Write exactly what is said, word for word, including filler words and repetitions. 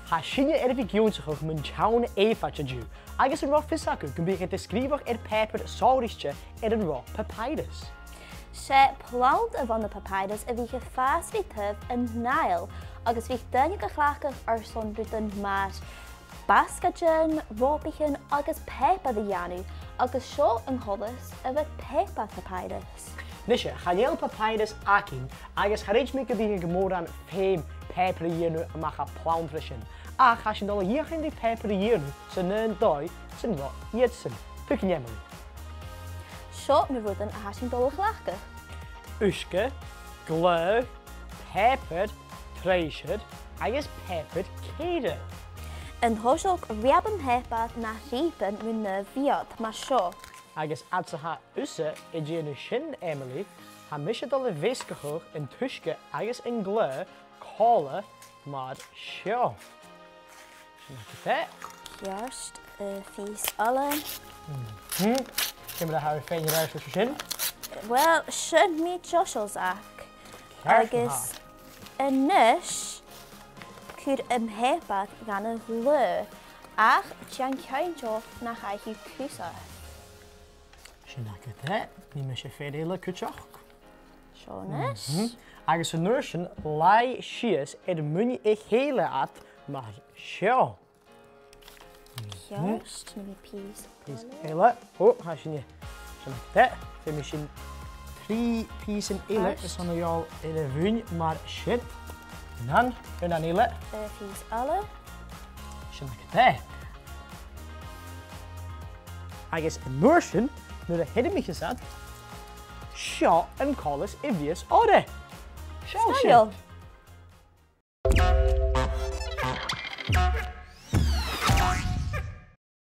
Tha sinne air a bhith ag ionnsachadh mun teann èifeadta an-diugh, agus an robh fios agaibh gum biodh iad a' sgrìobhadh air pàipear sònraichte air an robh papyrus? 'S e plannta bhon a' phapyrus a bhiodh a' fàs ri taobh an Nile, agus bhiodh daoine ga chleachdadh airson rudan mar basgaid, ròpaichean agus pàipear a dhèanamh, agus seo an coltas a bha air pàipear papyrus. Nise, chan eil papyrus againn, agus cha chreid mi gum biodh e gu mòran feum pàipear a dhèanamh a-mach à plannta mar sin. Ach tha sinn a' dol a dh'fheuchainn ri pàipear a dhèanamh san aon dòigh 's an robh iadsan. Thugainn, Emily. Seo na rudan a tha sinn a' dol a chleachdadh. Uisge, glaodh, pàipear, truinnsear agus pàipear ceithir. An toiseach, reub am pàipear na rìbean mu na bhiod mar seo. Agus fhad 's a tha thusa a' dèanamh sin, Emily, tha mise a' dol a mheasgachadh an t-uisge agus an glaodh còmhla mar seo. Sin agad e. Ceart, a' phìos eile. Mhm. Ciamar a tha thu fhèin air adhart leis a sin? Well, sin mi deiseil, Zach. Ceart. Agus a-nis, cuir am pàipear dhan a' ghlaodh, ach dèan cinnteach nach fhaigh thu cus oirre. Sin agad e. Nì mise fear eile cuideachd. Seo a-nis. Mhm. Agus an uair sin, laigh sìos air muin a chèile iad mar seo. Mhm. Ceart, nì mi pìos eile. Pìos eile. Ò, tha sin e. Sin agad e. Feumaidh sinn trì pìosan eile airson a ghabhail air a mhuin mar sin. Nan, aon eile. A' phìos eile. Sin agad e. Agus an uair sin, nuair a thèid mi a-steach, seo an coltas a bhios oirre. Seall sin. Sgoinneil.